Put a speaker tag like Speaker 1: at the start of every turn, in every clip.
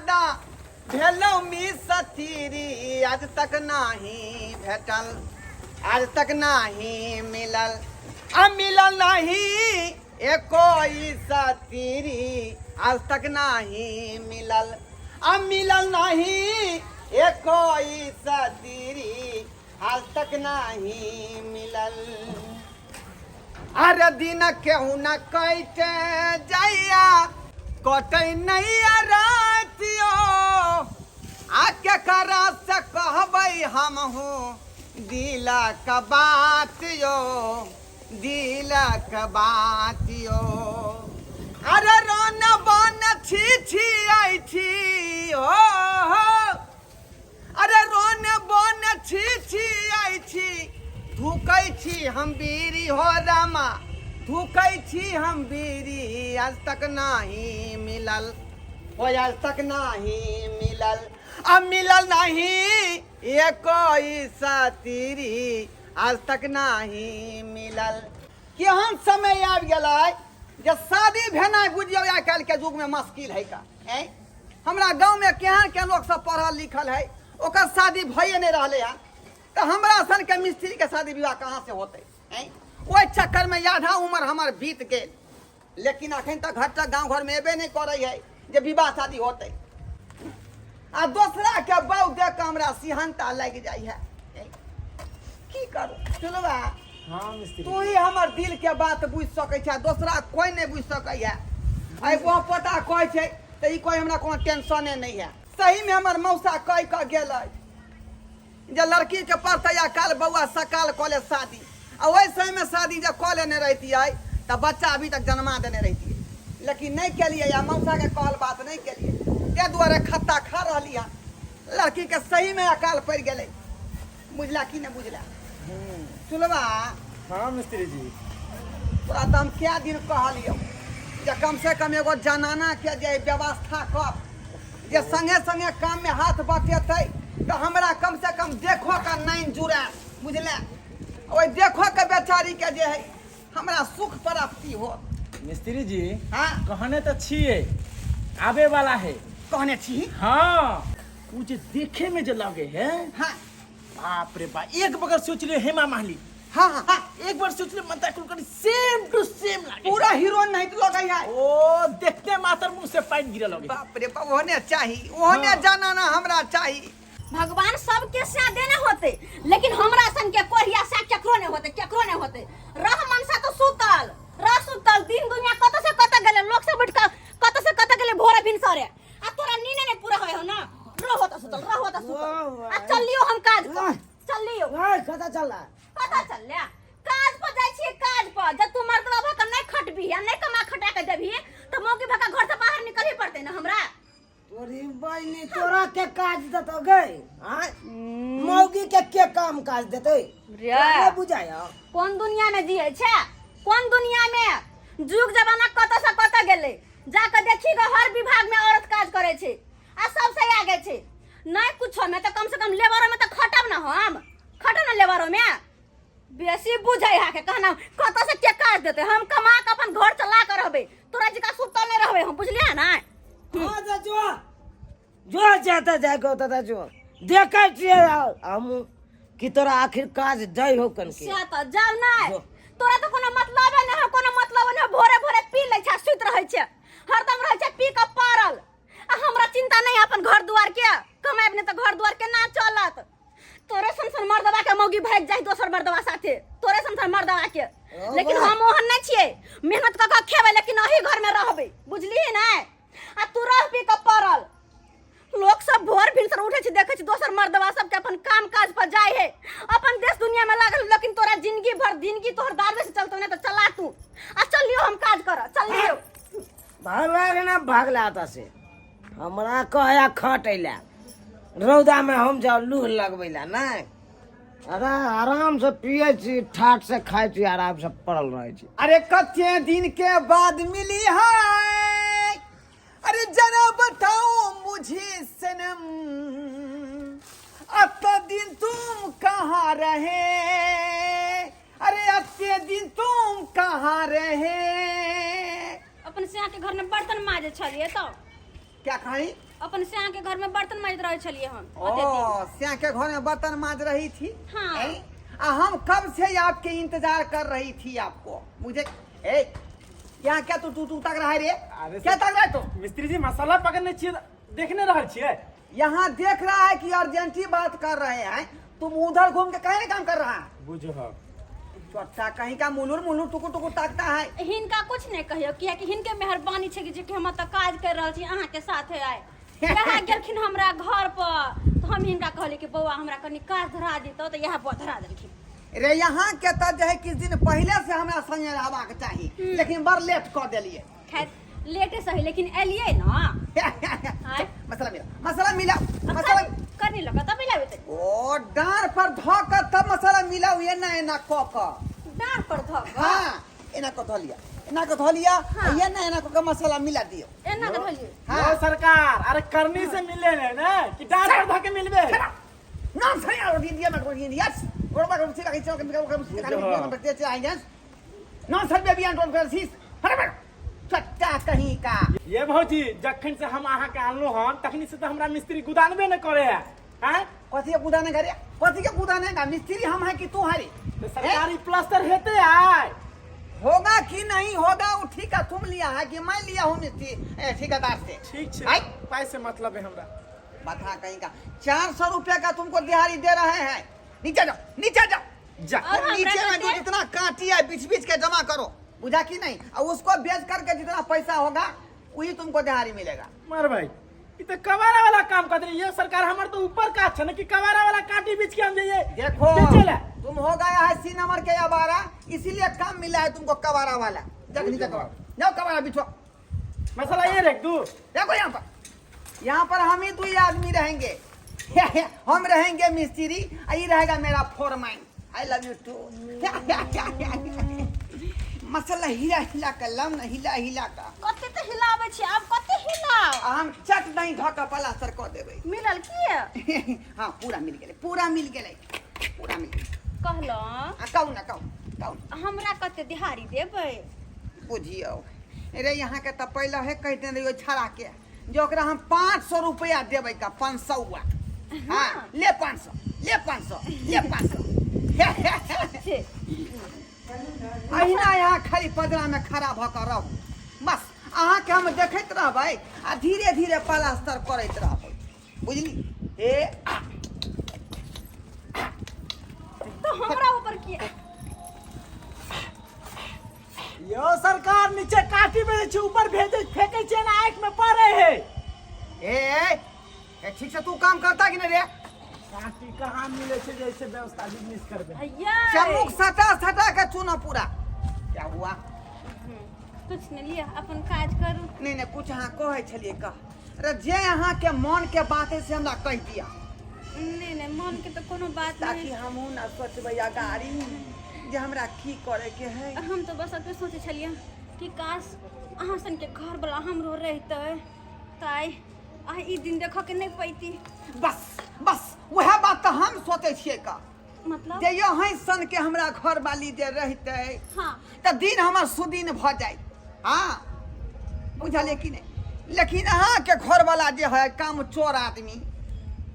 Speaker 1: दादा भेलौ मिसतीरी आज तक नाही भेटल, आज तक नाही मिलल, आ मिलल नाही एको सतीरी आज तक नाही मिलल, आ मिलल नाही एको सतीरी आज तक नाही मिलल। अरे दिन केहू न कैटे जाइया कटै नैया रातियो, आ केकरा से कहबै हमहूँ दिलक बात यो, दिलक बात यो। अरे रन बन छी छी आई छी हो हो, अरे रन बन छी छी आई छी, थूकै छी हम बीड़ी हो रामा, थूकै छी हम बीड़ी आज तक नाही मिलल, हो आज तक नाही मिलल, आ मिलल नाही एको सतीरी आज तक नाही मिलल। केहन समय आबि गेलै जे शादी भेनाइ बुझियौ आइ काल्हिके युगमे मुश्किल है का। ऐं हमरा गाँवमे केहन केहन लोक सब पढ़ल लिखल है, ओकर शादी भइए नहि रहलै हन, तऽ हमरा सनके मिस्त्रीके शादी विवाह कहाँ से होतै? ऐं ओहि चक्करमे आधा उम्र हमर बीत गेल, लेकिन अखन तक घर तक गाँव घरमे एबे नहि करै है जे विवाह शादी होतै। आ दोसरा के बहू देख कऽ हमरा सिहनता लागि जाइ है, की करू चलबा?
Speaker 2: हाँ मिस्त्री,
Speaker 1: तू ही हमर दिल के बात बुझि सकै छै, दोसरा कोई नहि बुझि सकै है। आइ वो पोता कहै छै तऽ ई कोई हमरा कोनो टेंशने नहि है। सही में हमर मौसा कहि कऽ गेल अछि जे लड़की के पड़तै आ काल बौआ सकाल कऽ ले शादी, आ ओहि समय में शादी जे कऽ लेने रहितियै तऽ बच्चा अभी तक जन्मा देने रहितियै, लेकिन नहि केलियै आ मौसा के कहल बात नहि केलियै, ताहि दुआरे खत्ता खा रहली हन। लड़की के सही में अकाल पड़ि गेलै, बुझला कि नहि बुझला? सुनबा?
Speaker 2: हाँ मिस्त्री जी,
Speaker 1: तोरा तऽ हम कए दिन कहलियौ जे कम से कम एगो जनाना के जे व्यवस्था कर जे संगे संगे काम में हाथ बटेतै तऽ हमरा कम से कम देखो के नाइन जुड़ायत, बुझले? ओहि देखो के बेचारी के जे है हमरा सुख प्राप्ति हो।
Speaker 2: मिस्त्री जी,
Speaker 1: हाँ
Speaker 2: कहने तऽ छियै आबे वाला है।
Speaker 1: कहने छी?
Speaker 2: हाँ, उ जे देखे में जे लगे है,
Speaker 1: हाँ
Speaker 2: बाप रे बाप, एक बगर सोच लियो हेमा मालिनी,
Speaker 1: हाँ हाँ हाँ
Speaker 2: एक बार सोच लियो ममता कुलकर्णी, सेम टू सेम लागे,
Speaker 1: पूरा हीरो नहीं तो लगे है।
Speaker 2: ओ देखते मात्र मुंह से पानी गिरे लगे।
Speaker 1: बाप रे बाप, ओहने चाही, ओहने
Speaker 2: हाँ।
Speaker 1: जनाना हमरा चाही।
Speaker 3: भगवान सबके से देने होते, लेकिन हमरा सन के कोढ़िया से केकरो नहीं होते, केकरो नहीं होते। रह मनसा तो सुतल, रह सुतल, दिन दुनिया कत से कत गेले, लोग सब उठ के कत से कत गेले भोरे भिनसरे, आ तोरा नींद नहीं पूरा होय हो ना। रहो तो सुतल, रहो तो सुतल, आ चल लियो हम काज पर, चल लियो।
Speaker 4: कता चल रहा?
Speaker 3: पता चल लिया काज पर जाइ छियै, काज पर जब तू मर्दवा भऽ के नहि खटबी आ नहि कमा खटा के देबही तऽ मौगी भऽ के घर से बाहर निकलही पड़तै ने हमरा।
Speaker 4: तोरी बहिनी तोरा के काज देतो गई? आय मौगी के काम काज देते?
Speaker 3: रे।
Speaker 4: तोरा नहि बुझाय?
Speaker 3: कोन दुनिया में जियै छै, कोन दुनिया में? जुग जमाना कत से कत गेलै, जाके देखी ग हर विभाग में औरत काज करै छै आ सबसे आगे छै। नहि कुछो में तऽ कम से कम लेबरो में तऽ खटब ना, हम खटब ना लेबरो में। बेसी बुझै है के कहना कत से के काज देते, हम कमा के अपन घर चला के रहबै, तोरा जका सुतल नहि रहबै हम, बुझलियै ना?
Speaker 4: हाँ तऽ जो जो जाता जाए के होता जो देखै छियै हम कि तोरा आखिर काज दै हो कन के।
Speaker 3: से तऽ जाउ नहि,
Speaker 4: जो।
Speaker 3: तोरा तऽ कोनो मतलबे नहि हो, कोनो मतलब नहि हो। भोरे भोरे पी लै छै, सुति रहै छै, हरदम रहै छै पी कऽ पड़ल, आ हमरा चिंता नहि है अपन घर दुआर के, कमाएब नहि तऽ घर दुआर केना चलत? तोरे सन सन मर्दवा के मौगी भागि जाइ दोसर मर्दवा साथे, तोरे सन सन मर्दवा के। लेकिन हम ओहन नहि छियै, मेहनत कऽ कऽ खेबै लेकिन अही घर में रहबै, बुझलिही नहि? आ तू रह पी कऽ पड़ल। लोक सब भोर भिनसर उठै छै, देखै छै दोसर मर्दवा सबके अपन काम काज पर जाइ है, अपन देश दुनिया में लागल, लेकिन तोरा जिंदगी भर जिंदगी तोहर दारुए से चलतौ नहि तऽ चला तू। आ चल लियो हम काज कर, चल लियो।
Speaker 4: भागला रे ना भागला आता से हमरा कहया खटैला रौदा में हम जाओ लूह लगबै ला नहीं। अरे आराम से पिए छी, ठाठ से खाए छी, आराम से पड़ल रहे छी।
Speaker 1: अरे कते दिन के बाद मिली है, अरे जरा बताओ मुझे सनम, अत दिन तुम कहाँ रहे, अरे अते दिन तुम कहाँ रहे।
Speaker 3: अपन सिया के घर में बर्तन माजे छलिए तो
Speaker 1: क्या कही?
Speaker 3: अपन श्याम के घर में बर्तन माजैत रहै छलियै हम ओते दिन।
Speaker 1: ओ श्याम के घर में बर्तन माज रही थी?
Speaker 3: हाँ।
Speaker 1: हैं? आ हम कब से आपके इंतजार कर रही थी आपको। मुझे ए यहाँ क्या तू तू तू तक रहा है रे?
Speaker 2: अरे
Speaker 1: क्या तक रहा है तू?
Speaker 2: मिस्त्री जी मसाला पकड़ने छियै, देखने रहल छियै।
Speaker 1: यहाँ देख रहा है कि अर्जेंटी बात कर रहे हैं, तुम उधर घूम के कहीं काम कर रहा है।
Speaker 2: बुझह
Speaker 1: चोट्टा कहीं का मुलुर मुलुर टुकुर टुकुर ताकता है।
Speaker 3: हिनका कुछ नहीं कहियो, कियाकि हिनके मेहरबानी छै कि जे कि हम एतऽ काज कर रहल छी अहाँके साथे आइ। यहाँ गेलखिन हमरा घर पर तऽ हम हिनका कहलियै कि बौआ हमरा कनि काज धरा दितौ, तऽ इएह बौआ धरा देलखिन।
Speaker 1: रे यहाँ के तऽ जे है किछु दिन पहिले से हमरा संगे रहबाक चाही, लेकिन बड़ लेट कऽ देलियै।
Speaker 3: खैर लेटे सही, लेकिन एलियै न। आँय?
Speaker 1: मसाला मिला, मसाला मिला, मसाला
Speaker 3: करनी लगा तब मिलाबै तऽ।
Speaker 1: ओ डाँर पर धऽ कऽ तब मसाला मिलाउ, एना एना कऽ कऽ।
Speaker 3: डाँर पर धऽ कऽ?
Speaker 1: हाँ, एना कऽ धऽ लिअ, एना कऽ धऽ लिअ,
Speaker 3: हाँ।
Speaker 1: एना एना कऽ कऽ मसाला मिला दियौ।
Speaker 3: एना कऽ धऽ लिअ?
Speaker 1: हाँ।
Speaker 2: यो सरकार, अरे करनी से मिले ने ने कि डाँर पर धऽ के मिलबे?
Speaker 1: नाम सही आरो इंडिया में कोई इंडिया गोरबा को सिखा के चौक में को सिखा के बच्चे आएंगे non sir baby and don't सीस हरे चट्टा कहीं का।
Speaker 2: ये भौजी, जखन से हम अहाँ के आनलहुँ हन तखनी से तो हमरा मिस्त्री गुदानबे न करे है। हैं?
Speaker 1: कथी के गुदाने करे? कथी के गुदाने का मिस्त्री हम है कि तू है रे?
Speaker 2: तो सरकारी प्लास्टर हेते आय
Speaker 1: होगा कि नहीं होगा वो ठीका तुम लिया है कि मैं लिया हूँ मिस्त्री ठेकेदार से?
Speaker 2: ठीक छै,
Speaker 1: आय।
Speaker 2: पाइ से मतलब है हमरा।
Speaker 1: बता कहीं का 400 रुपया का तुमको दिहाड़ी दे रहे हैं। नीचे जाओ, नीचे जाओ।
Speaker 2: जा।
Speaker 3: और हमरा
Speaker 1: नीचे में जो
Speaker 3: कते?
Speaker 1: जितना कांटी है बीच बीच के जमा करो, बुझा कि नहीं? और उसको बेच करके जितना पैसा होगा वही तुमको दिहाड़ी मिलेगा।
Speaker 2: मार भाई, ई तो कबाड़ा वाला काम कर रही है सरकार। हमर तो ऊपर का छै न कि कबाड़ा वाला कांटी बीच के हम जाइए
Speaker 1: देखो
Speaker 2: बेचे ला।
Speaker 1: तुम हो गया है सी नंबर के अबारा, इसीलिए काम मिला है तुमको कबाड़ा वाला। जा नीचे कबाड़ा, जाओ कबाड़ा बिछो।
Speaker 2: मसाला ये रख दू।
Speaker 1: देखो यहाँ पर, यहाँ पर हम ही दो आदमी रहेंगे। हम रहेंगे मिस्त्री, ये रहेगा मेरा foreman. I love you too. मसाला हिला हिला कर लाओ ना, हिला हिला का।
Speaker 3: कते तऽ हिलाबै छी, आब कते हिलाउ?
Speaker 1: आ हम चट नहीं धऽ कऽ प्लास्टर कऽ देबै।
Speaker 3: मिलल की?
Speaker 1: हाँ पूरा मिल गेलै, पूरा मिल गेलै, पूरा मिल गेलै।
Speaker 3: कहलहुँ
Speaker 1: आ कहू ना, कहू कहू।
Speaker 3: हमरा कते दिहाड़ी देबै?
Speaker 1: बुझियौ रे, यहाँ के तऽ पहिले हे कहि देने रहियो छड़ा के जे ओकरा हम 500 रुपया देबै का 500। हाँ ले 500, ले 500, ले 500।
Speaker 3: छै।
Speaker 1: अहिना यहाँ खाली पदरा में खड़ा भऽ कऽ रहू, बस अहाँके हम देखैत रहबै आ धीरे धीरे प्लास्टर करैत रहबै, बुझली? ए
Speaker 3: तऽ हमरा ऊपर किया?
Speaker 2: यो सरकार नीचे काटी भेजै छै, ऊपर भेजै फेकै छै ना आँखि में पड़े है।
Speaker 1: ए, ए, ए, ठीक से तू काम करता कि नहीं रे?
Speaker 2: काटी कहाँ मिले छै जैसे व्यवस्था बिजनेस करबे?
Speaker 3: भैया
Speaker 1: चमुक सटा सटा के चुना पूरा। क्या हुआ?
Speaker 3: कुछ नहीं, लिया अपन काज करू।
Speaker 1: नहीं नहीं कुछ अहाँ कहै छलियै कह। अरे जे अहाँ के मन के बात है से हमरा कहि दिया।
Speaker 3: नहीं नहीं मन के तो कोनो बात
Speaker 1: ताकि
Speaker 3: नहीं,
Speaker 1: हमहूँ ना सोचबै अगाड़ी जे हमरा की करे के है।
Speaker 3: हम तो बस एतबे सोचै छलियै कि काश अहाँ सन के घर वाला हमरो रहितै तऽ आइ आइ ई दिन देखऽ के नहीं पैती।
Speaker 1: बस बस वएह बात तऽ हम सोचै छियै का
Speaker 3: मतलब
Speaker 1: जे यहीं सन के हमरा घर वाली जे रहितै
Speaker 3: हाँ
Speaker 1: तऽ दिन हमर सुदिन भऽ जाइ। हाँ बुझलियै कि नहि? लेकिन अहाँके घरवाला जे है काम चोर आदमी,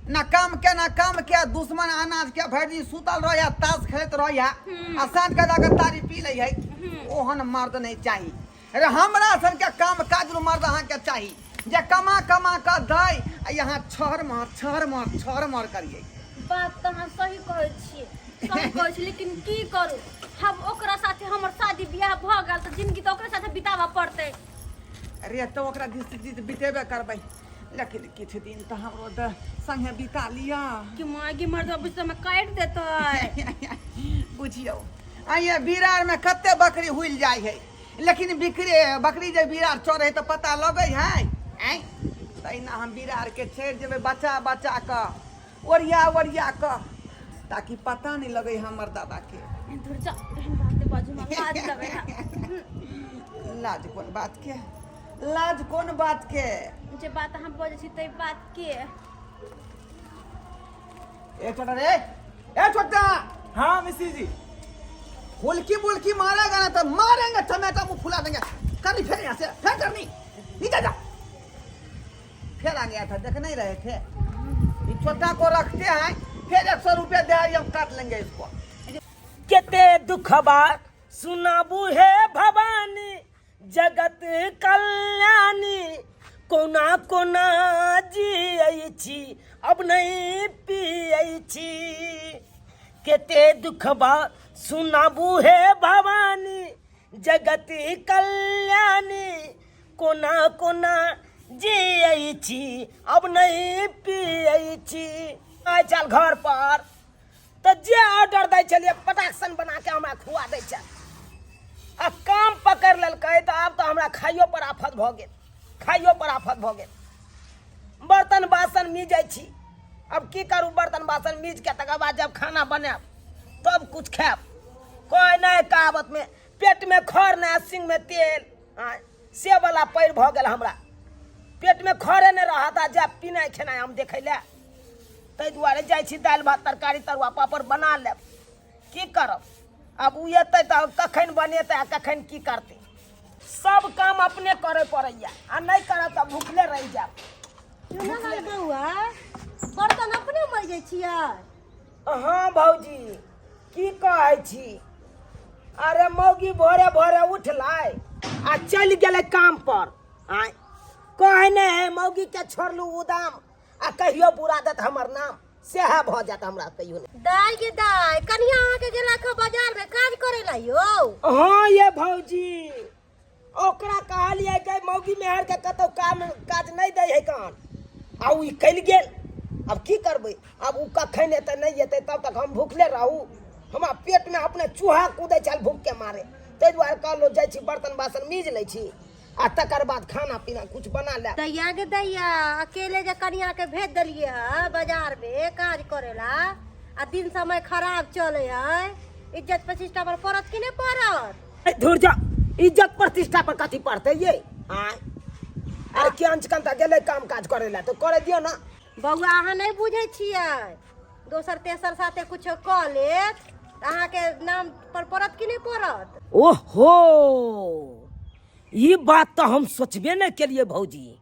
Speaker 1: ना काम के ना काम के दुश्मन अनाज के भरि दिन सुतल रहैया, ताश खेलैत रहैया आ साँझ के जाके तारी पी लै है, ओहन मर्द नहीं चाही। अरे हमरा सबके काम काज मर्द अहाँके चाही जे कमा कमा कऽ दै आ यहाँ छहर महर छहर महर छहर महर करियै।
Speaker 3: बात तऽ अहाँ सही कहै छियै, सही कहै छी, लेकिन की करू हम ओकरा साथे हमर शादी बियाह भऽ गेल तऽ जिंदगी तऽ ओकरे साथे बिताबऽ पड़तै।
Speaker 1: अरे तऽ ओकरा जिंदगी बितेबे करबै, लेकिन किछु दिन तऽ हमरो तऽ संगे बिता लिअ।
Speaker 3: कि माय गे मर्द बुझ तऽ काटि देतै।
Speaker 1: बुझियौ आइए बिरार में कते बकरी हुइल जाइ है, लेकिन बिकरे बकरी जे बिरार चढ़े है तऽ पता लगै है। आँय तहिना हम बिरार के छेड़ जेबै बचा बचा कऽ ओरिया ओरिया कऽ, ताकि पता नहीं लगे हमर दादा के।
Speaker 3: धुर जा, एहन बात नहि बाजू, हमरा लाज लगै है।
Speaker 1: लाज कोन बात के? लाज कोन बात के?
Speaker 3: जे बात अहाँ बजै छी ताहि बात के।
Speaker 1: ए छोटा रे, ए छोटा।
Speaker 2: हाँ मिस्त्री जी।
Speaker 1: हुलकी बुलकी मारेगा ना तो मारेंगे, टमाटर मुंह फुला देंगे। करनी फिर यहाँ से, फिर करनी, नीचे जा। फिर आ गया था, देख नहीं रहे थे। ये छोटा को रखते हैं, फिर 100 रुपया दे, हम काट लेंगे इसको।
Speaker 4: केते दुखबा सुनाबू हे भवानी, जगत कल्याणी, कोना कोना जियै छी, अब नहीं पियै छी। केते दुखबा सुनाबू हे भवानी, जगत कल्याणी, कोना कोना जियै छी, अब नहीं पियै छी। आइ चल घर पर तऽ जे ऑर्डर दै छलियै पटाक सन बना के हमरा खुआ दै छल। आ काम पकड़ि लेलकै तऽ आब तऽ हमरा खाइयो पर आफत भऽ गेल, खाइयो पर आफत भऽ गेल। बर्तन बासन मीजै छी, अब की करू? बर्तन बासन मीज के तकर बाद जब खाना बनायब तब कुछ खायब। कोइ नहि कहावत में पेट में खर नहि सिंग में तेल, आँय, से वाला पैर भऽ गेल हमरा। पेट में खरे नहि रहत आ जायब पिनाइ खेनाइ हम देखै लए। ताहि दुआरे जाइ छी दालि भात तरकारी तरुआ पापड़ बना लेब, की करब? आब ओ एतै तऽ कखन बनेतै आ कखन की करतै? सब काम अपने करे पड़ैया, आ नहि करब तऽ भूखले रहि जायब।
Speaker 5: चुना बौआ, बर्तन अपने मजै छियै?
Speaker 4: हाँ भौजी, की कहै छी? अरे मौगी भोरे भोरे उठलै आ चलि गेलै काम पर। आँय, कहै नहि है मौगी के छोड़लू उदाम आ कहियो बुरा देत हमर नाम, सएह भऽ जायत हमरा कहियो नहि।
Speaker 5: दाय गे दाय, कनिया अहाँके गेला खा बाजार में काज करे ला यो?
Speaker 4: हाँ ये भौजी, ओकरा कहलियै कि मौगी मेहर के कतौ काम काज नहि दै है कान, आ उ कल गेल। अब की करबै? अब उ कखन एतै नहि एतै, तब तक हम भूखले रहू? हमरा पेट में अपने चूहा कूदै छल भूख के मारे। ताहि दुआरे कहलहुँ जाइ छी बर्तन बासन मीज लै छी आ तकर बाद खाना पीना कुछ बना लेब।
Speaker 5: दैया गे दैया, अकेले जे कनिया के भेज देलियै है बाजार में काज करे ला, आ दिन समय खराब चले है, इज्जत प्रतिष्ठा पर पड़त कि नहीं पड़त?
Speaker 4: ए, धुर जा, इज्जत प्रतिष्ठा पर कथी पड़तै ये? आँय, अरे के अंचकन तऽ गेलै काम काज करे ला, तऽ करे दियौ ना।
Speaker 5: बौआ, अहाँ नहीं बुझै छियै, दोसर तेसर साथे कुछो कऽ लेत तऽ अहाँके नाम पर पड़त कि नहीं पड़त?
Speaker 4: ओहो, ई बात तऽ हम सोचबे नहि केलियै भौजी,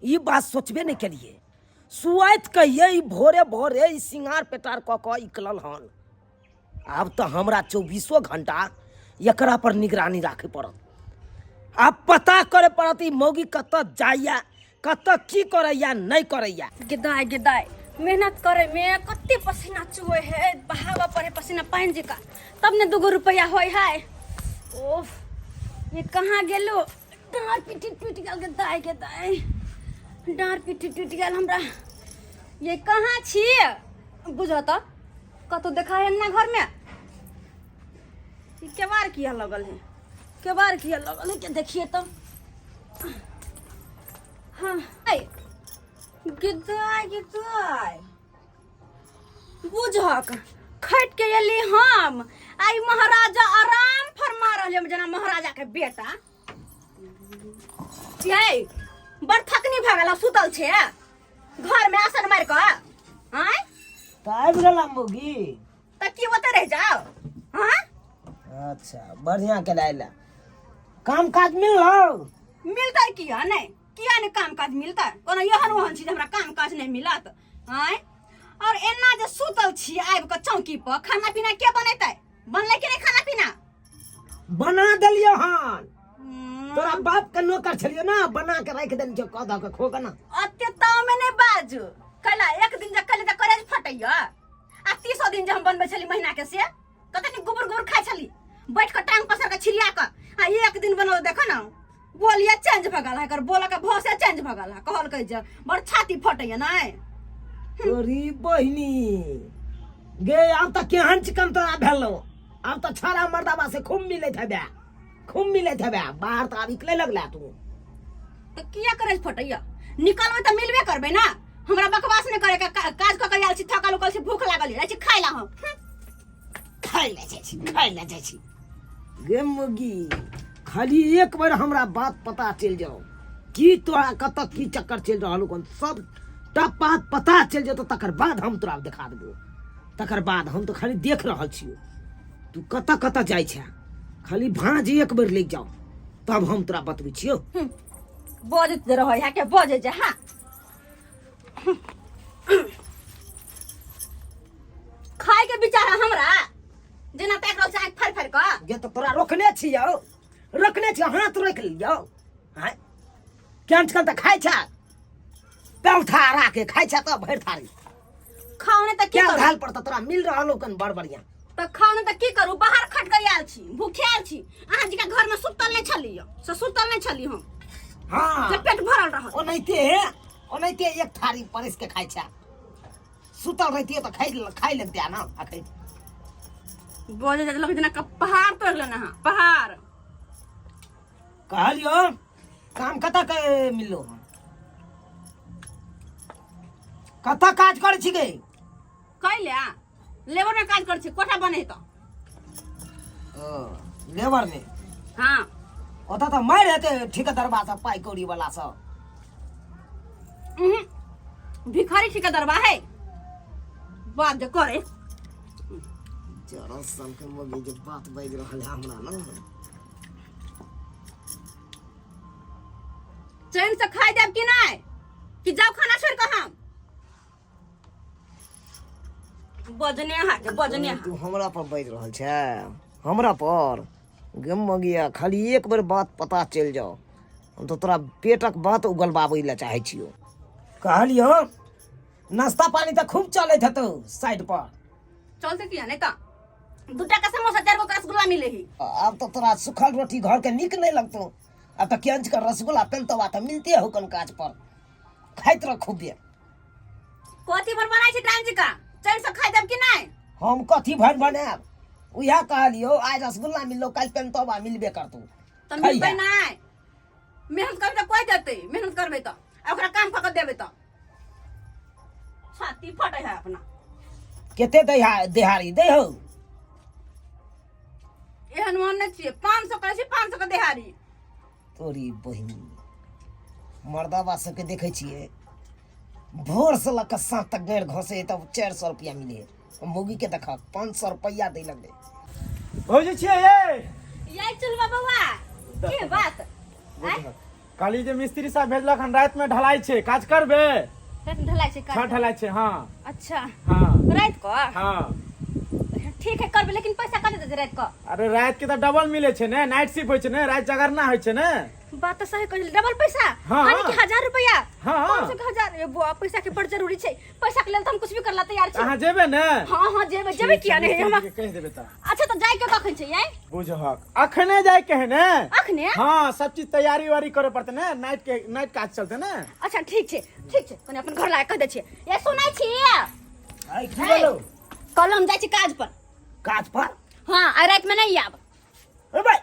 Speaker 4: ई बात सोचबे नहि केलियै। सुआइत कहियै ई भोरे भोरे ई सिंगार पेटार कऽ कऽ निकलल हन। आब तऽ हमरा चौबीसो घंटा एकरा पर निगरानी राखय पड़त। आब पता करे पड़त ई मौगी कतऽ जाइया, कतऽ की करैया नहि करैया।
Speaker 3: गे दाय गे दाय, मेहनत करे में कते पसीना चुए है, बहावा पड़े पसीना पानि जका, तब ने दूगो रुपया होय है। ओफ, ये कहाँ गेलो? डाँर पिट्ठी टूटि गेल। गे दाय गे दाय, डाँर पिट्ठी टूटि गेल हमरा। ये कहाँ छी? बुझ तऽ कतौ देखा है ना घर में? ई केबाड़ किया लगल है? केबाड़ किया लगल है के देखिए तो। हाँ, ऐ, गिदाय गिदाय, बुझक खट के एली हम, आई महाराजा आराम फरमा रहले हम जना महाराजा के बेटा। ये बड़ थकनी भऽ गेल, सुतल छे घर में आसन मार कऽ। आँय?
Speaker 4: तऽ आबि गेला मौगी।
Speaker 3: तऽ की ओतऽ रहि जाओ? हाँ।
Speaker 4: अच्छा, बढ़िया के आइला। काम काज मिललो?
Speaker 3: मिलतै किया नहि, किया नहि काम काज मिलतै? कोनो एहन ओहन चीज हमरा काम काज नहि मिलत? आँय, और एना जे सुतल छी आबि कऽ चौकी पर, खाना पीना के बनेतै? बनलै कि नहि खाना पीना?
Speaker 4: बना देलियो हन। तोरा बाप के नौकर छलियो ना, बना के राखि देलियो, कह दऽ के खो के ना।
Speaker 3: अते ताव में नहि बाजू। कैला एक दिन जे कैले तऽ करेज फटैया, आ 30 दिन जे हम बनबै छली महीना के, से कते गुबर गुबर खाइ छली बैठ कऽ टांग पसार कऽ छिड़िया कऽ, आ एक दिन बनल देखो ना बोलिए चेंज भऽ गेल है, एकर बोलऽ के भौसे चेंज भऽ गेल है। कहलकै जे बड़ छाती फटैया नहि।
Speaker 4: तोरी बहिनी गे, आब तऽ केहन चिकन तोरा भेलो। आब तऽ छाड़ा मर्दाबा से खूब मिलैत हेबे, खूब मिलैत हेबे बाहर, तऽ आब निकले लगला तू।
Speaker 3: तऽ किया करेज फटैया? निकलबै तऽ मिलबे करबै ना। हमरा बकवास नहि करे के, काज कऽ के आयल छी, थकल उकल छी, भूख लागल जाइ छी खाइ ला हम।
Speaker 4: खाइ ला जाइ छी, खाइ ला जाइ छी। गे मुगी, खाली एक बेर हमरा बात पता चलि जाओ कि तोरा कतऽ की चक्कर चलि रहल हन, सब टा बात पता चलि जेतौ, तकर बाद हम तोरा देखा देबो। तकर बाद हम तऽ खाली देख रहल छियौ तू कतऽ कतऽ जाइ छै। खाली भाँज एक बेर लागि जाओ, तब हम तोरा बतबै छियौ।
Speaker 3: बजैत रहै है के बजै जे। हाँ।
Speaker 4: छी यौ रोकने छी हाथ रोकि लियौ आँय कैंचकल तऽ खाइ छै पौथा के खाइ छै तऽ भरि थारी
Speaker 3: खाउ ने तऽ की
Speaker 4: क्या
Speaker 3: करू
Speaker 4: धाल पर तऽ तोरा मिल रहल हो कन बड़ बढ़िया
Speaker 3: तऽ खाउ ने तऽ की करू बाहर खट के आयल छी भूखे आयल छी अहाँ जी के घर में सुतल नहीं छली से सुतल नहीं छली हम
Speaker 4: हाँ
Speaker 3: जे पेट भरल रहत
Speaker 4: ओनाहिते ओनाहिते एक थारी परस के खाइ छै सुतल रहतियै तऽ खाइ खाइ लगते ना अखन
Speaker 3: बोले जाते लगे जेना पहाड़ तोड़ लेना अहाँ पहाड़
Speaker 4: कहलियो काम कतऽ के मिललो कतऽ काज करै छी गे
Speaker 3: कैले लेबर में काज करै छी कोठा बने तऽ
Speaker 4: ओ, लेबर में
Speaker 3: हाँ
Speaker 4: ओतऽ तऽ मारि हेतै ठेकेदरबा सब पाइ कौड़ी वाला सब
Speaker 3: उहुं। भिखारी ठेकेदारबा है बात जे करे
Speaker 4: जरा सन के मम्मी जे बात बाजि रहल है हमरा ना
Speaker 3: चैन से खाई देब कि नहीं कि जाओ खाना छोड़ के हम बजने अहाँ के बजने अहाँ
Speaker 4: तू हमरा पर बाजि रहल छै हमरा पर गे मगिया खाली एक बेर बात पता चलि जाओ हम तऽ तोरा पेटक बात उगलबाबै लए चाहै छियौ कहलियौ नाश्ता पानी तऽ खूब चलैत हेतौ साइड पर
Speaker 3: चलते किया नहीं तऽ दूटा के समोसा चार गो के रसगुल्ला मिले ही
Speaker 4: आब तऽ तोरा सूखल रोटी घर के नीक नहि लगतौ आब तऽ केंच के रसगुल्ला पेलतवा तऽ मिलते हो कन काज पर खाइत रह खूबे
Speaker 3: कथी भर बनाई छी टाइम जी का चैन से खाई देब कि नहीं
Speaker 4: हम कथी भर बनायब उएह कहलियौ आइ रसगुल्ला मिललो काल्हि पेलतवा मिलबे करतौ
Speaker 3: तऽ मिलतै नहीं मेहनत करबै तऽ कोई देतै मेहनत करबै तऽ आ ओकरा काम कऽ के देबै तऽ छाती फटे है अपना
Speaker 4: कते देहारी दै हौ
Speaker 3: एहन ओहन नहि छियै 500 करै छी 500 के देहारी
Speaker 4: तोरी बहिन मर्दाबा सबके देखै छियै भोर से लऽ कऽ साँझ तक गाड़ि घसे तब 400 रुपया मिले मौगी के देखा 500 रुपया दै लगलै
Speaker 2: भौजी छियै ये
Speaker 3: यही चुलबा बौआ के बात आँय?
Speaker 2: कहली जे मिस्त्री साहब भेजलक हन राति में ढलाई छै काज करबे
Speaker 3: राति में ढलाई छै
Speaker 2: छत
Speaker 3: काज
Speaker 2: ढलाई छै हाँ
Speaker 3: अच्छा
Speaker 2: हाँ
Speaker 3: राति कऽ
Speaker 2: हाँ
Speaker 3: ठीक है करबै लेकिन पैसा कते देतै राति कऽ
Speaker 2: अरे राति के तऽ डबल मिले छै ने नाइट शिफ्ट होइ छै ने राति जागरना होइ छै ने
Speaker 3: बात तऽ सही कहली डबल पैसा
Speaker 2: हाँ।
Speaker 3: यानी कि 1000 रुपया
Speaker 2: हाँ।
Speaker 3: 500 के 1000 ए बुआ पैसा के बड़ जरूरी छै पैसा के लेल तऽ हम कुछ भी करला तैयार छी
Speaker 2: अहाँ जेबै ने
Speaker 3: हाँ हाँ जेबै जेबै किया नहीं
Speaker 2: मिस्त्री
Speaker 3: हम
Speaker 2: के कहि देबै तऽ
Speaker 3: अच्छा तऽ जाय के कखन छै याई
Speaker 2: बुझहक अखने जाय के है ने
Speaker 3: अखने
Speaker 2: हाँ सब चीज तैयारी उयारी करे पड़ते ने नाइट के नाइट काज चलते ने
Speaker 3: अच्छा ठीक छै ठीक छै कनी अपन घर लाके कह दै छियै ए सुनै छी
Speaker 4: आइ की भेलौ
Speaker 3: कल हम जाइ छी काज पर
Speaker 4: काज पर
Speaker 3: हाँ आइ राति में नहीं आब
Speaker 4: ए भाई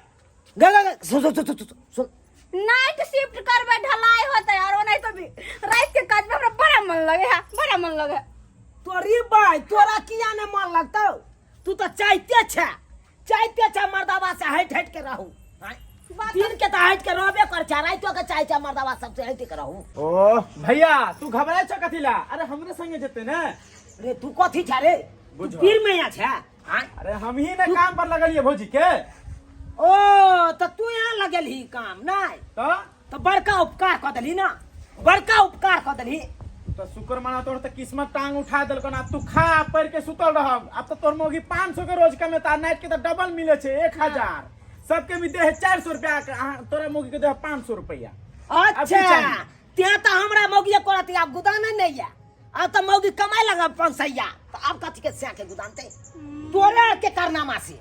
Speaker 4: गा गा गा सुन सुन सुन सुन सुन
Speaker 3: नाइट शिफ्ट करबै ढलाई होतै और ओनाहितो भी राति के काज में हमरा बड़ा मन लगे है बड़ा मन लगे है।
Speaker 4: तोरी भाई तोरा किया ने मन लगतौ तू तऽ चाहते छे चाहते छे मर्दाबा से हटि हटि के रहू आँय?
Speaker 3: बात
Speaker 4: दिन के तऽ हटि के रहबे कर छे रातियो के चाहे छे मर्दाबा सबसे हटि के रहू
Speaker 2: ओ भैया तू घबराय छ कथी ला अरे हमरे संगे जेते ने
Speaker 4: रे तू कथी छे रे तू
Speaker 2: बुझ।
Speaker 4: पीर में यहाँ छे आँय?
Speaker 2: अरे हम ही ने काम पर लगलिए भौजी के
Speaker 4: ओ तऽ तू यहाँ लगेलही काम नहि
Speaker 2: तो
Speaker 4: तऽ बड़का उपकार कऽ देलही ना बड़का उपकार कऽ देलही
Speaker 2: तो शुक्र मना तोर तो किस्मत टांग उठा देलको ना तू खा पढ़ के सुतल रहब अब तो तोर मौगी 500 के रोज कमेता नाइट के तो डबल मिले छे 1000 सबके भी दे है 400 रुपया के, अहाँ तोरा मौगी के दे है 500 रुपया
Speaker 4: अच्छा
Speaker 2: चाही।
Speaker 4: ते तऽ हमरा मौगी करत आब गुदान नहीं है अब तऽ मौगी कमाए लगा पाँच सैया तऽ आब कथी के सै के गुदानते तोरे के कारनामा से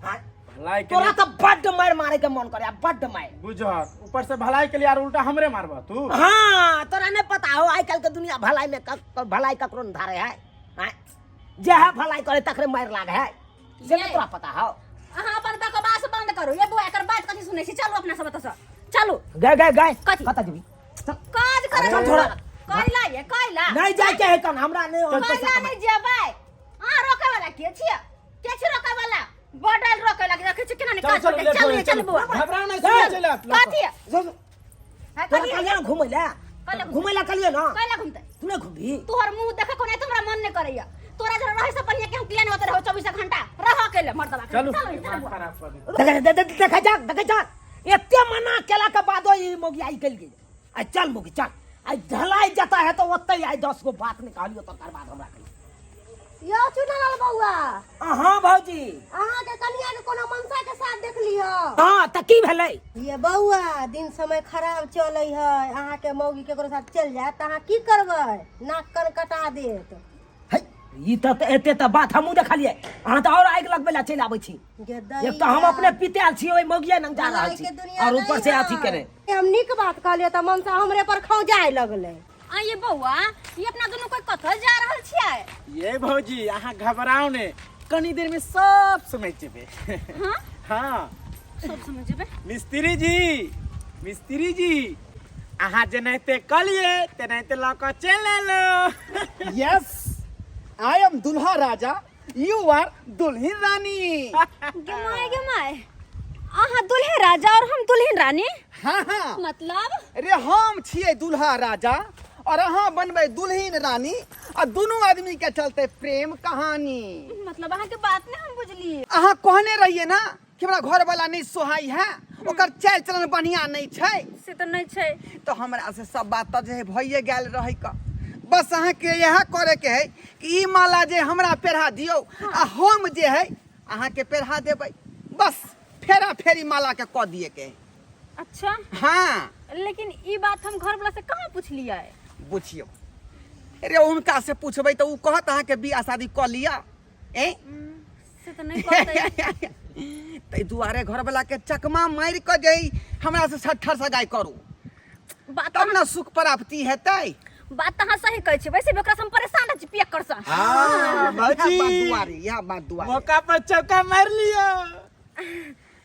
Speaker 4: हाँ?
Speaker 2: भलाई के
Speaker 4: तोरा
Speaker 2: लिए
Speaker 4: तऽ बड्ड मारि मारे के मन करे बड्ड मारि
Speaker 2: बुझहक ऊपर से भलाई के लिए आर उल्टा हमरे मारबह तू
Speaker 4: हाँ तोरा नहीं पता हो आइ काल्हि के दुनिया भलाई में भलाई ककरो नहीं धारे है हाँ? जे है भलाई करे तकरे मारि लागे है से नहीं तोरा पता हो
Speaker 3: अहाँ अपन बकवास बंद करू ये बुआ एकर बात कथी सुनै छी चलू अपना सब एतऽ चलू
Speaker 4: गए गए गए
Speaker 3: कथी?
Speaker 4: कतऽ जेबी चल।
Speaker 3: काज करे
Speaker 4: चल थोड़ा।
Speaker 3: कैला ये कैला
Speaker 4: नहीं जाए के है कन हमरा नहीं
Speaker 2: चल, चल,
Speaker 3: कैला नहीं जेबै अहाँ रोकै वाला के छियै के छी रोकै वाला बडल रोकै लागे रखै छी केना नहीं
Speaker 2: चल
Speaker 3: काज
Speaker 2: चल
Speaker 3: करतै
Speaker 2: लेट
Speaker 3: चलू
Speaker 2: हो
Speaker 3: ये चलू बुआ
Speaker 2: घबराओ नहीं चल चल
Speaker 3: कथी है
Speaker 4: तोरा
Speaker 3: कथी
Speaker 4: कहलियै ना घुमै लए
Speaker 3: कहिया घुमै?
Speaker 4: घुमै लए कहलियै ना
Speaker 3: कैला घुमतै
Speaker 4: तू नहीं घुमबी
Speaker 3: तोहर मुंह देखे को नहीं हमरा मन नहीं करैया तोरा जरा रहे से बढ़िया के हम किया नहीं होते रहो 24 घंटा रह अकेले मर्दवा के
Speaker 2: चलू
Speaker 3: चलू चलू
Speaker 2: दिमाग
Speaker 3: बुआ
Speaker 2: खराब कर दे
Speaker 4: देख देख देख देख जा देख जा एते मना केला के बादो ई मोगी आई कल गेल आ चल मोगी चल आई ढलाई जाता है तो ओते आई 10 गो बात निकालियो तकर बाद हमरा कहियो।
Speaker 5: यौ चुनलाल बौआ।
Speaker 4: हाँ भौजी।
Speaker 5: अहाँके कनिया के कोनो मनसा के साथ देखली ह?
Speaker 4: हाँ तऽ की भेलै?
Speaker 5: ये बौआ, दिन समय खराब चलै है, अहाँके मौगी केकरो साथ चलि जायत तऽ अहाँ की करबै? नाक कान कटा देत।
Speaker 4: है, ई तऽ एते तऽ बात हमहूँ देखलियै, अहाँ तऽ आओर आगि लगबै लए चलि आबै छी। एक तऽ हम अपने पितायल छी ओहि मौगिया नंग जा रहल छी और ऊपर से अथी करे।
Speaker 5: हम नीक बात कहलियै तऽ मनसा हमरे पर खौजाए लगलै।
Speaker 3: आ ये बौआ, ये अपना दुनू कोई कतऽ जा रहल छियै?
Speaker 2: ये भौजी, अहाँ घबराउ ने, कनी देर में सब समझ जेबै।
Speaker 3: हाँ?
Speaker 2: हाँ।
Speaker 3: सब समझ जेबै।
Speaker 2: मिस्त्री जी, मिस्त्री जी, अहाँ जेनाहिते कहलियै तेनाहिते लऽ कऽ चलि एलहुँ।
Speaker 1: यस, I am दुल्हा राजा, you आर दुल्हिन रानी।
Speaker 3: गे my, गे my, अहाँ दुल्हे राजा और हम दुल्हिन रानी?
Speaker 1: हाँ हाँ।
Speaker 3: मतलब?
Speaker 1: रे हम छियै दुल्हा राजा और अहाँ बनबै दुल्हिन रानी, आ दुनू आदमी के चलते प्रेम कहानी।
Speaker 3: मतलब अहाँ के बात नहीं हम बुझलिए।
Speaker 1: अहाँ कहने रहिए ना कि हमरा घर वाला नहीं सोहाई है, ओकर चाल चलन बढ़िया नहीं छै।
Speaker 3: से तो नहीं छै।
Speaker 1: तो हमरा से सब बात तो जे भइए गेल रहै क, बस अहाँ के इएह करे के है कि ई माला जे हमरा पेढ़ा दियौ आ हम जे है अहाँ के पेढ़ा देबै, बस फेरा फेरी माला के कऽ दिए के है।
Speaker 3: अच्छा।
Speaker 1: हाँ।
Speaker 3: लेकिन ई बात हम घर वाला से कहाँ पूछलियै?
Speaker 1: बुझियौ रे, उनका से पूछबै तऽ उ कहत अहाँ के बियाह शादी कऽ लिअ। ए
Speaker 3: से तऽ नहीं कहतै।
Speaker 1: ताहि दुआरे घरवाला के चकमा मारि कऽ जे हमरा से सट्ठर सगाई करू,
Speaker 3: बात
Speaker 1: तब ने सुख प्राप्ति हेतै।
Speaker 3: बात तऽ अहाँ सही कहै छी, वैसे भी ओकरा से हम परेशान रहै छी पियक्कर से।
Speaker 2: हाँ,
Speaker 1: इएह
Speaker 2: भौजी।
Speaker 1: बात दुआरे, इएह बात दुआरे।
Speaker 2: मौका पर चौका मारि लिअ।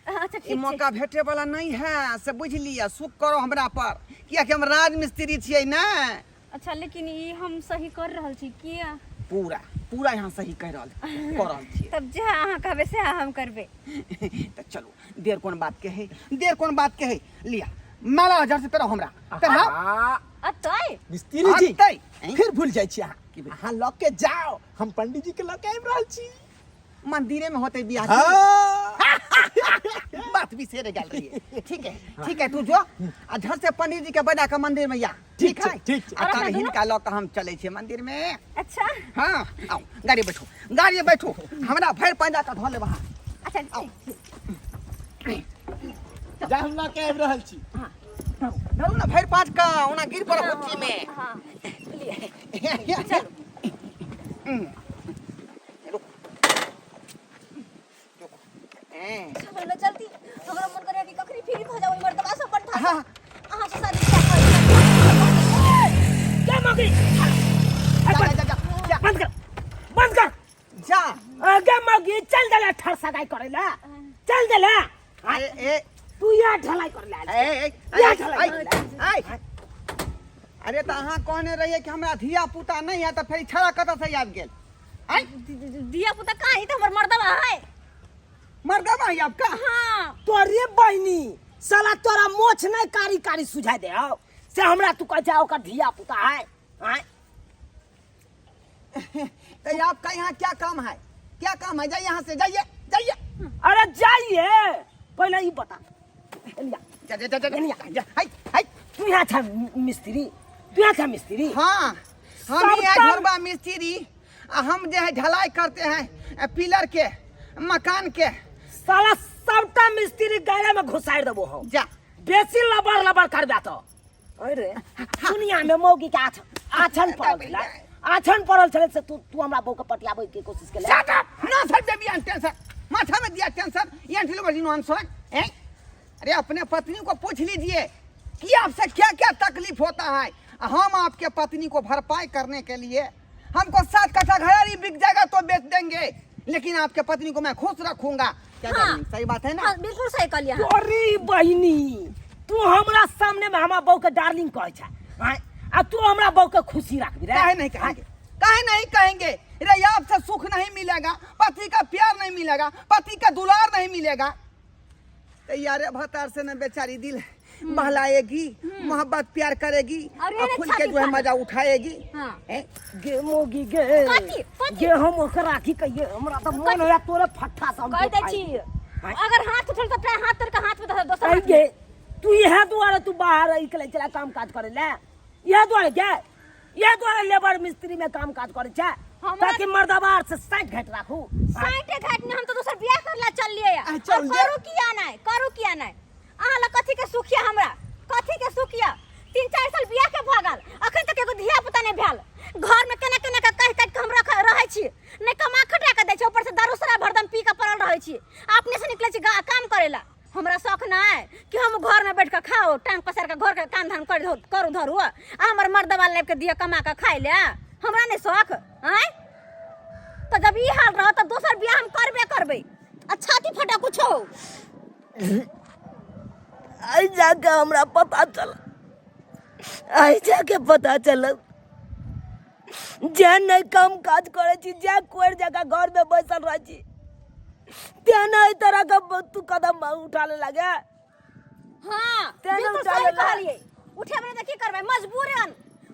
Speaker 3: अच्छा
Speaker 1: ई
Speaker 3: ठीक छै।
Speaker 1: मौका भेटे वाला नहीं है, से बुझि लिअ। सुख करो हमरा पर, कियाकि हम राजमिस्त्री छियै ने।
Speaker 3: अच्छा, लेकिन ई हम सही कर रहल छी किया?
Speaker 1: पूरा पूरा यहाँ सही कह रहल कर रहल छियै।
Speaker 3: तब जे अहाँ कहबै से हम करबै।
Speaker 1: तऽ चलू, देर कोन बात के है, देर कोन बात के है, लिया माला हजार से पेरो हमरा पेराओ।
Speaker 3: अतै
Speaker 2: मिस्त्री जी,
Speaker 1: अतै।
Speaker 2: फिर भूल जाइ छी अहाँ।
Speaker 1: की भेल?
Speaker 2: अहाँ लऽ के जाओ, हम पंडित जी के लऽ के आबि रहल छी।
Speaker 1: मंदिरे में होते बियाह।
Speaker 2: हाँ।
Speaker 1: बात भी सेरे गेल रही। ठीक है, ठीक है, तू जो आ झट से पंडित जी के बजा के मंदिर में या।
Speaker 2: ठीक
Speaker 1: ठीक है,
Speaker 2: छै, ठीक छै।
Speaker 1: आ
Speaker 3: और
Speaker 1: तब
Speaker 3: अपना दुनू?
Speaker 1: हिनका लऽ के हम चलै छियै मंदिर में।
Speaker 3: अच्छा।
Speaker 1: हाँ, आओ गाड़ी बैठू, गाड़ी बैठू, हमरा भरि पंजा के धऽ लेब अहाँ।
Speaker 3: अच्छा,
Speaker 1: आओ।
Speaker 3: ठीक।
Speaker 2: जा, हम लऽ के आबि रहल छी।
Speaker 1: धरू ना भरि पाँच का, ओना गिर पड़ब हुच्ची में।
Speaker 3: हाँ।
Speaker 1: रुकू। रुकू। ए।
Speaker 3: चलो ना जल्दी, हमरा मन करे कि कखनी फ्री भ जाऊ मर्दबा सब बंठा।
Speaker 1: हाँ।
Speaker 3: अहाँ से शादी किया करी?
Speaker 4: के मौगी?
Speaker 1: जा, जा, जा, जा,
Speaker 4: बंद कर, बंद कर।
Speaker 1: जा।
Speaker 4: आगे मौगी चल देला ठर सगाई करे ला, चल देला।
Speaker 1: ए, ए।
Speaker 4: तू यहाँ ढलाई कर ला।
Speaker 1: ए, ए, ए,
Speaker 4: यहाँ
Speaker 1: ए,
Speaker 4: ढलाई
Speaker 1: ए,
Speaker 4: कर ला।
Speaker 1: ए। अरे तऽ अहाँ कहने रहियै कि हमरा धिया पुता नहीं है, तऽ फेर ई छड़ा कतऽ से आबि गेल? आँय?
Speaker 3: धिया पुता कहाँ है? ई तऽ हमर मर्दबा है।
Speaker 1: मर्दबा है आपका?
Speaker 3: हाँ।
Speaker 4: तोरे बहिनी साला तोरा मोछ नहीं कारी कारी सुझाई दे आओ से हमरा तू कह जा ओकर धिया पुता है। आँय?
Speaker 1: तो आपका यहाँ क्या काम है, क्या काम है? जाइए यहाँ से, जाइए, जाइए।
Speaker 4: अरे जाइए, पहले ही बता।
Speaker 1: जा, जा, जा, जा,
Speaker 4: नहीं,
Speaker 1: जा, हाय, हाय।
Speaker 4: तू यहाँ था मिस्त्री, तू यहाँ था मिस्त्री।
Speaker 1: हाँ, हम
Speaker 4: सब
Speaker 1: यहाँ
Speaker 4: काम-
Speaker 1: घरबा मिस्त्री, आ हम जो है ढलाई करते हैं पिलर के, मकान के।
Speaker 4: साला सबटा मिस्त्री गैरा में घुसाड़ देबो हम।
Speaker 1: जा।
Speaker 4: बेसी लबड़ लबड़ करबे तो। अरे दुनिया में मौगी के आछन पड़ल छलै, आछन पड़ल छलै से तू हमरा बहू के पटियाबै के कोशिश केले।
Speaker 1: Shut up! No, sir, baby, I'm tension. माथा में दिया टेंशन, ये अंठिलो बजी नो आंसर। हैं? अरे अपने पत्नी को पूछ लीजिए कि आपसे क्या क्या तकलीफ होता है। हम आपके पत्नी को भरपाई करने के लिए हमको 7 कट्ठा घरारी बिक जाएगा तो बेच देंगे, लेकिन आपके पत्नी को मैं खुश रखूंगा। क्या
Speaker 3: हाँ।
Speaker 1: डार्लिंग, सही बात है ना?
Speaker 3: हाँ, बिल्कुल सही कहलियै अहाँ।
Speaker 4: अरे बहिनी, तू हमरा सामने में हमरा बहू के डार्लिंग कहै छै, आँय? आ तू हमरा बहू के खुशी राखबी रे?
Speaker 1: काहे नहीं कहेंगे, काहे नहीं कहेंगे रे? आपसे सुख नहीं मिलेगा, पति का प्यार नहीं मिलेगा, पति का दुलार नहीं मिलेगा, तो यारे भतार से न बेचारी दिल बहलाएगी, मोहब्बत प्यार करेगी
Speaker 3: अरे
Speaker 1: और
Speaker 3: रे,
Speaker 1: खुल के
Speaker 3: छाती
Speaker 1: जो है
Speaker 3: फाड़।
Speaker 1: मजा उठाएगी।
Speaker 3: हाँ।
Speaker 1: हैं?
Speaker 4: गे मोगी गे।
Speaker 3: कथी? कथी?
Speaker 4: गे हम ओकरा की कहिए, हमरा तऽ मन होया तोरे फट्ठा से हम
Speaker 3: कह दै छी,
Speaker 4: आँय?
Speaker 3: अगर हाथ उठल तऽ प्राय हाथ तोड़ के हाथ में धऽ दोसर
Speaker 4: कहि
Speaker 3: हाथ
Speaker 4: गे, तू इएह दुआरे तू बाहर निकलै छला काम काज करै लए, इएह दुआरे गे? इएह दुआरे लेबर मिस्त्री में काम काज करै छै ताकि मर्दबार से साइड घाट राखू।
Speaker 3: साइटे घाट ने, हम तो दोसर बियाह करला चललिए।
Speaker 1: आ, चल जे।
Speaker 3: करू किया नहीं, करू किया नहीं? अहाँ लग कथी के सुखिया, हमरा कथी के सुखिया? 3-4 साल बियाह के भऽ गेल, अखन तक एगो धिया पुता नहीं भेल। घर में केना केना के कहि काटि के हम रख रहै छी, नहीं कमा खटा के दै छै, ऊपर से दारू शराब हरदम पी के पड़ल रहै छी। अपने से निकलै छी काम करै ला। हमरा शौक नहीं कि हम घर में बैठ के खाओ, टांग पसार के घर के काम धाम कर करू धरू, आ हमर मर्दवा लाबि के दिअ कमा के खाइ ले, हमरा नहीं शौक। आँय, तो जब ई हाल रहत तऽ दोसर बियाह हम करबे करबै, आ छाती फटा कुछो हो।
Speaker 4: आइ जाके हमरा पता चल, आइ जाके पता चलल जे नहि काम काज करै छी, जे कोरि जकाँ घरमे बैसल रहै छी, तें नहि एहि तरहके तू कदम उठा ले लागे।
Speaker 3: हाँ,
Speaker 4: तें नहि
Speaker 3: बिल्कुल
Speaker 4: उठा
Speaker 3: सही
Speaker 4: लेला।
Speaker 3: कहलियै। उठेबै नहि तऽ की करबै? मजबूरन,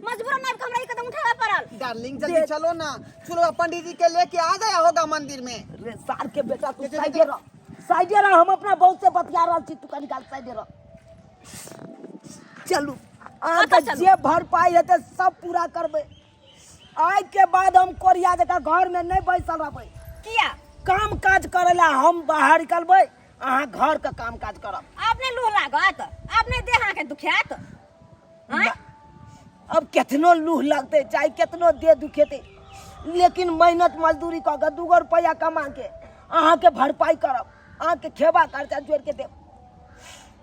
Speaker 3: मजबूरन आबि कऽ हमरा ई कदम उठाबऽ पड़ल।
Speaker 1: डार्लिंग, जल्दी चलो ना, चलो, पंडित जी के लेके आ गया होगा मंदिर में।
Speaker 4: रे सार के बेटा, तू साइडे रह, साइडे रह, हम अपना बहुत से बतिया रहल छी, तू कनी काल साइडे रह। चलू अहाँके
Speaker 3: कतऽ चलू?
Speaker 4: जे भरपाई हेतै सब पूरा करबै। आइ के बाद हम कोरिया जकाँ घर में नहीं बैसल रहबै।
Speaker 3: किया?
Speaker 4: काम काज करे ला हम बाहर निकलबै, अहाँ घर के काम काज करब।
Speaker 3: आब नहि लूह लागत? आब नहि देह अहाँके दुखायत? आँय?
Speaker 4: अब केतनो लूह लगतै, चाहे केतनो देह दुखेतै, लेकिन मेहनत मजदूरी कऽ के 2 गो रुपैआ कमा के अहाँके भरपाई करब, अहाँके खेबा खर्चा जोड़ि के देब।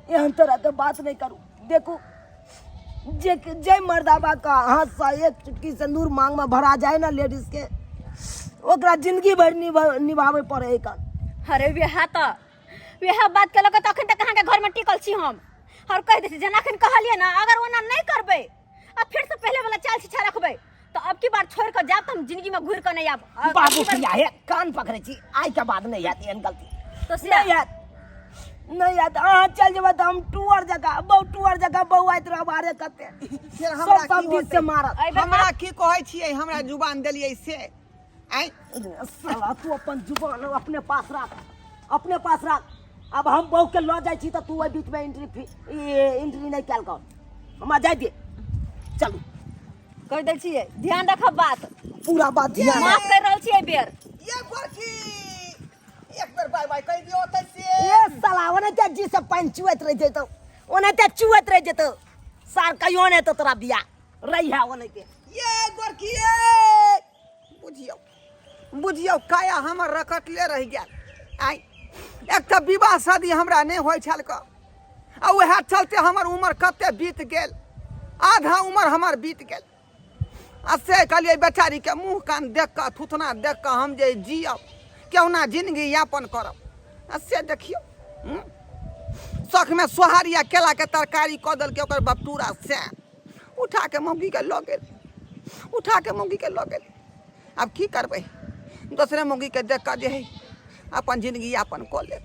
Speaker 4: एहन तरहके बात नहि करू। देखू, जे जे मर्दाबा का हाथसँ एक चुटकी सिन्दूर मांगमे भरा जाय ने लेडीजके, ओकरा जिंदगी भरि निभाबै पड़े है कन।
Speaker 3: अरे वएह तऽ वएह बात केलक तऽ अखन तक अहाँके घरमे टिकल छी हम। और कहि दै छी, जेना अखन कहलियै ने, अगर ओना नहि करबै आ फिर से पहले वाला चाल छिछा रखबै तऽ अब की बार छोड़ि कऽ जायब तऽ हम जिंदगी में घुरि कऽ नहि आयब। अब
Speaker 4: बाबू
Speaker 3: की बार-
Speaker 4: प्रिया हे, कान पकड़ै छी, आइ के बाद नहि हैत एहन गलती।
Speaker 3: तऽ से
Speaker 4: नहि हैत, नहि हैत। अहाँ चलि जेबै तऽ हम टूअर जकाँ बहु टूअर जकाँ बौआइत रहब। आरे कते
Speaker 1: फिर हमरा
Speaker 4: सब
Speaker 1: की
Speaker 4: सब दिस से
Speaker 1: होतै?
Speaker 4: मारत।
Speaker 3: एहि बेर
Speaker 1: हमरा की कहै छियै? हमरा जुबान देलियै से आँय?
Speaker 4: साला, तू अपन जुबान अपने पास राख, अपने पास राख। अब हम बहू के लऽ जाइ छी तऽ तू ओहि बीचमे एंट्री नहि कयल कर। हमरा जाय दे, चलू।
Speaker 3: कहि दै छियै, ध्यान रखब बात।
Speaker 4: पूरा बात ध्यान
Speaker 3: माफ
Speaker 4: राख।
Speaker 3: करि रहल छियै एहि बेर।
Speaker 1: ये गोरकी, एक बेर बाय बाय कहि दियौ ओतै से।
Speaker 4: ए साला, ओनाहिते जी से पानि चुअैत रहि जेतौ, ओनाहिते चुअैत रहि जेतौ सार, कहियो नहि हेतौ तोरा बियाह, रहिहे ओनाहिते।
Speaker 1: ये गोरकी, ये बुझियौ, बुझियौ, काया हमर रकटले रहि गेल। आइ एक तऽ विवाह शादी हमरा नहि होइ छल कऽ, आ उएह चलते हमर उमर कते बीत गेल, आधा उमर हमर बीत गेल। आ से कहलियै बेचारीके मुँह कान देख कऽ, थुथना देख कऽ हम जे जियब, केहुना जिंदगी यापन करब, आ से देखियौ शौखमे सोहारी आ केलाके तरकारी कऽ देलकै ओकर बपटूरा, से उठा के मौगीके लऽ गेल, उठा के मौगीके लऽ गेल। आब की करबै? दोसरे मौगीके देख कऽ जे हइ अपन जिंदगी यापन कऽ लेब।